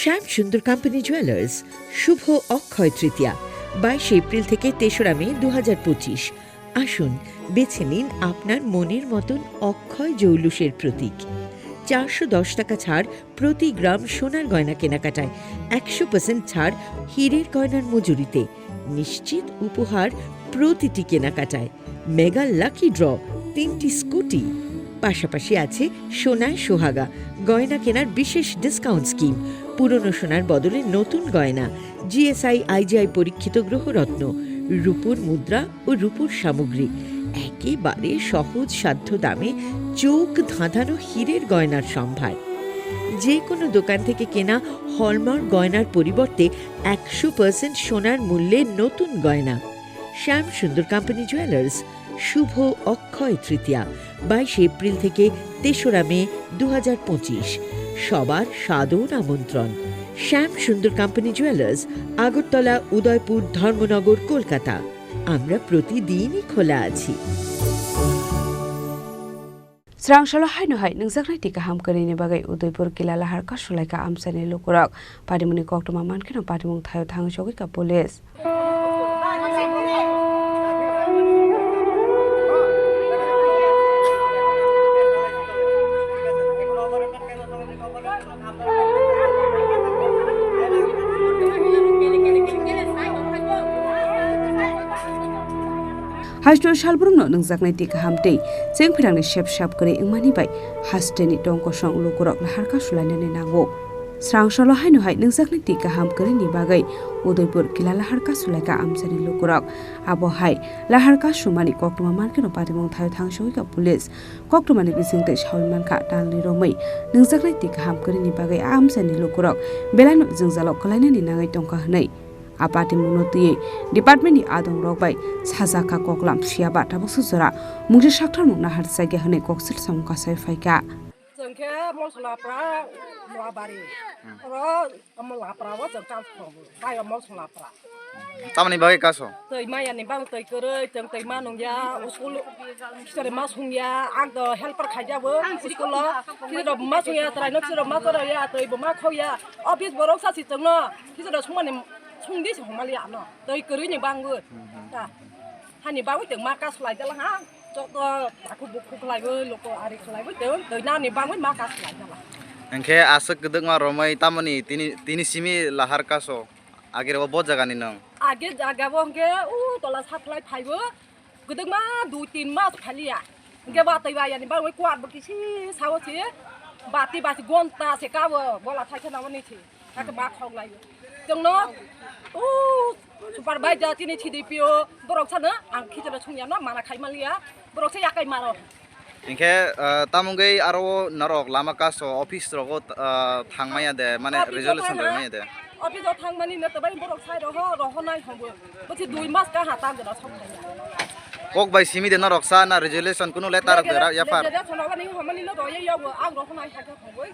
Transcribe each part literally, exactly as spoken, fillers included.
শ্যাম সুন্দর company jewellers, শুভ অক্ষয় তৃতীয়া, বাইশে এপ্রিল থেকে তেসরা মে দু হাজার পঁচিশ। আসুন, বেছে নিন আপনার মনের মতন অক্ষয় জৌলুসের প্রতীক। চারশো দশ টাকা ছাড় প্রতি গ্রাম সোনার গয়না কেনাকাটায়, একশো পার্সেন্ট ছাড় হীরের গয়নার মজুরিতে, নিশ্চিত উপহার প্রতিটি কেনাকাটায়। মেগা লাকি ড্র, তিনটি স্কুটি, পাশাপাশি আছে সোনায় সোহাগা গয়না কেনার বিশেষ ডিসকাউন্ট স্কিম। পুরনো সোনার বদলে নতুন গয়না, জিএসআই আইজিআই পরীক্ষিত গ্রহরত্ন, রূপোর মুদ্রা ও রূপোর সামগ্রী, একেবারে সহজ সাধ্য দামে চোখ ধাঁধানো হীরের গয়নার সম্ভার। যে কোনো দোকান থেকে কেনা হলমার্ক গয়নার পরিবর্তে একশো পার্সেন্ট সোনার মূল্যে নতুন গয়না। শ্যাম সুন্দর কোম্পানি জুয়েলার্স, শুভ অক্ষয় তৃতীয়া, বাইশে এপ্রিল থেকে তেসরা মে দু হাজার পঁচিশ। সবার সাদর আমন্ত্রণ। শ্যাম সুন্দর কোম্পানি জুয়েলার্স, আগরতলা, উদয়পুর, ধর্মনগর, কলকাতা। আমরা প্রতিদিনই খোলা আছি। Srang salo haino hai nungjaknai twi kaham kwrwini bagwi Udaipur Kila Lahar kasulaikha amchaini lukurok. Patimungni koktwma mankhe no patimung thaio thang sogwikha police. Hasto salbrumno nungjaknai twi kaham tei chengphirangni sep sap kwrwi wngmani bai hasteni tong kosong lukurok lahar kasulainani nango. Srang salo haino hai nungjaknai twi kaham kwrwini bagwi Udaipur Kila Lahar kasulaikha amchaini lukurok. Abo hai lahar kasumani koktwma mankhe no patimung thaio thang sogwikha police. Koktwmani bisingtwi sawi mankha, talni romwi nungjaknai twi kaham kwrwini bagwi a amchaini lukurok belaino jwngjalo kwlainani nangwi tongkha hwnwi. A patimungno twiwi departmentni adongrok bai sajakha koklam, phiyaba tabuksa jora mungsa saktharmung naharjakya hwnwi koksil samung kasawi phaikha. Chwng khe Molsonapra Noabari. Oro Molsonapra o chwng transfer bai o Molsonapra. Tamoni bagwi kaso? Twi mayani bang twi kwrwi, chwng twi ma nungya, school khichari ma sungya, ang do helper khaijabo school o. Khichari ma sungya, chwraino khichari ma choraya, twi bo ma khokya, office borok sa si chwngno khichari sungmani sungdi se hongmali ano. Twi kwrwini bangwi. Ta. Hani bagwi tong ma kasulai jala ha. Chok to takhuk bukhuk khlaiwi, loko ari khlaiwi tong, twi nani bagwi ma kasulai jala. Hwnkhe aswk kwdwkma romwi tamoni tini, tini simi lahar kaso. Agirbo bo jagani nung? Age jagabo hwnkhe u tola supply phaibo. Kwdwkma dui tin mas phaliya. Hwnkhe ba twi ba yani bagwi kuar bo kisi sao si. Bati basi gonta se kabo, bola thaisa namani si. Kaka ba khok lai. Chwngno, o, supervisor chini C D P O, borok sano, ang khichano sungya no, mana khai maliya, borok se yakai maro. Hingkhe, ah, tamungwi aro norok lama kaso office rogo, ah, thangmaya de, mane Office o resolution thangma, rwmaya de. Office o thangmani no tabai borok sai roho, roho nai hongo. Bosi dui mas ka hata jora sok thangya. Kok bai simi de norok sa na resolution kunu letter rok de ra, F I R. Resolution rok ni homani no roye yogo, ang roho nai hakha hongoi.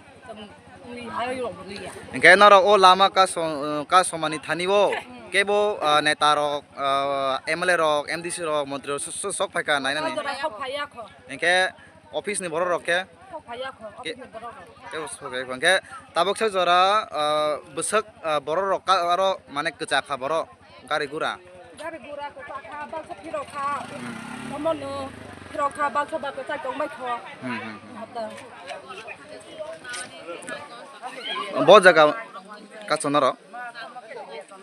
Hingke norok o lama kaso-, kasomani thani o kebo, ah, neta rok, ah, M L A rok, M D C rok, montri rok so-, so-, sok phaikha nainani. Jora sok phaiya kho. Hingke office ni borok rok khe? Sok phaiya kho, Ke-, office ni borok rok. Kebo sok phaiya kho. Hingke tabuk sa jora, ah, bwswk, ah, borok rok ka-, aro mane kwchakha borok. Gari gura. Gari gura ko ka kha, balsa phiro kha. Hmm. Omo no phiro kha, balsa ba ko chai tong bai kho. Hmm, hmm, hmm. Hata. Bo jaga kaso norok?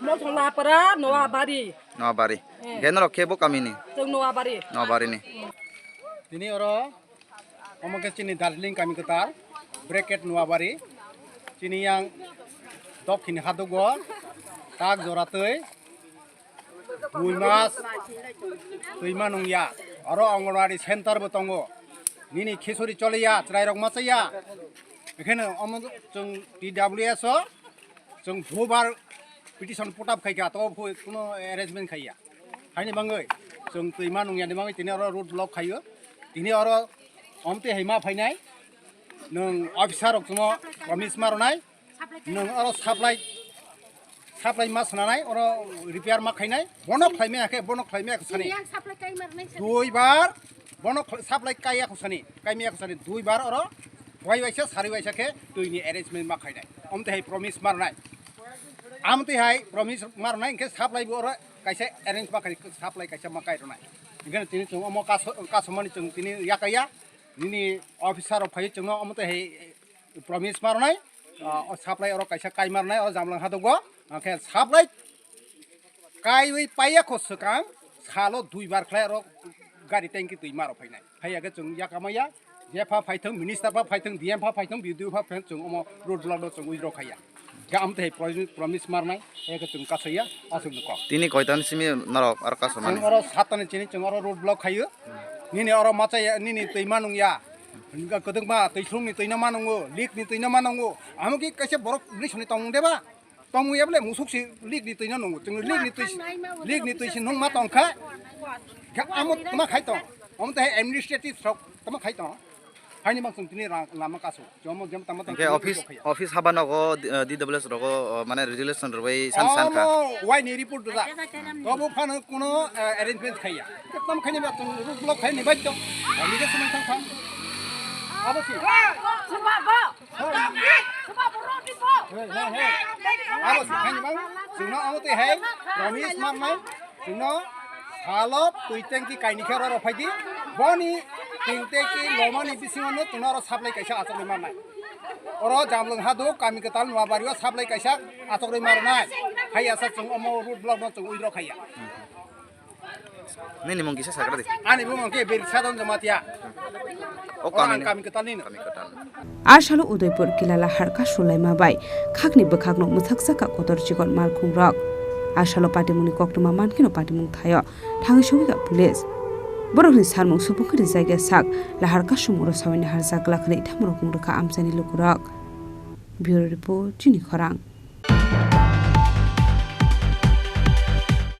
Molsonapra, Noabari. Noabari. Eh. Ge norok khe bo kamini? Tong Noabari. Noabari ni. Tini oro Omo khe chini Darjeeling kami kwtal, bracket Noabari, chini yang dokhin hadugo, tak jora twi, dui mas, twi ma nungya, oro Anganwadi center bo tongo, nini khichuri choliya, chwrairok ma chaya, ekheno omo chwng T W S o, chwng bubar petition put up khaikha, to kuno arrangement khaiya. Haini bangwi chwng twi ma nungya ni bangwi tini oro road block khaio. Tini oro omtwi hai ma phainai. Nwng officer rok chwngno promise ma rwnai. Nwng oro supply, supply ma swnanai, oro repair ma khainai. Bono khlai maya khe, bono khlai maya khe sani. Tini yang supply kai ma rwnai sani. Dui bar, bono khl-, supply kaiya kho sani, kai maya kho sani. Dui bar oro Wai waisa sari waisa khe twi ni arrangement ma khainai. Omtwi hai promise ma rwnai. Amtwi hai promise ma rwnai, hwnkhe supply bo oro kaisa arrange ma khai, supply kaisa ma kai rwnai. Hwnkhe tini chwng omo kaso-, kasomani chwng tini yakaya. Nini officer rok phai chwngno omtwi hai promise ma rwnai. Ah, o supply oro kaisa kai ma rwnai, o Jamlang hadogo. Hwnkhe supply kaiwi paiya kho swkang salo dui bar khlai oro gari tanki twi ma rok phainai. Phaiya khe chwng yakamaya, jepha phaithwng, minister pha phaithwng, D M pha phaithwng, B D O pha phaithwng, chwng omo road block no chwng withdraw khaiya. Ga amtwi hai promi-, promise ma rwnai, eke chwng kasaiya, aswk ni kok. Tini koitan simi norok aro kasomani? Chwng oro satani chini chwng oro road block khaio. Nini oro machaya, nini twi ma nungya. Kwdwkma twi slung ni twi no ma nungo, leak ni twi no ma nungo. Amo ki kaisa borok bwrwi soni tongmung de ba? Tongmung ya bole musuk si leak ni twi no nungo. Chwng leak ni twi, leak ni twi si nung ma tong kha. Ga amo tama khai tong. Amo tei administrative sok tama khai tong. Haini bang chwng tini ra-, lama kasu. Jomo jom tama tong. Hingke office, office haba nogo, eh, D W S rogo, eh, mane resolution rwbai san san kha. Omo wai ni report da. Tobo phano kuno, eh, arrangement khaiya. Tam khaini ba chwng road block khaini bai to. Ami ke sumai thang thang. Abo si. Hey, hey, hey. Abo si khaini bang. Chwngno amo tei hai. Promise ma mai. Chwngno salo twi tanki kaini khe oro phaidi. Boni twi tanki lomani bisingo no chwngno oro supply kaisa achukwi ma nai. Oro Jamlang hado kami kwtal Noabari o supply kaisa achukwi ma rwnai. Hai asa chwng omo road block no chwng withdraw khaiya. Nini mung kisa sakra di. Ani bumung khe Birsadon Jamatia. O kami ni. Kami kwtal nini. Kami kwtal. A salo Udaipur Kilala harka sulaima bai khakni bwkhakno mwthakjak kha kotor chikon malkhungrok. A salo patimungni koktwma mankheno patimung thaio thangwi sogwi kha police. Borokni sarmung supung khe rijak ya sak lahar kasumung rw sawini harjak glak hwnwi thamrok wng rwkha amchaini lukurok. Bureau Report, Chini Khorang.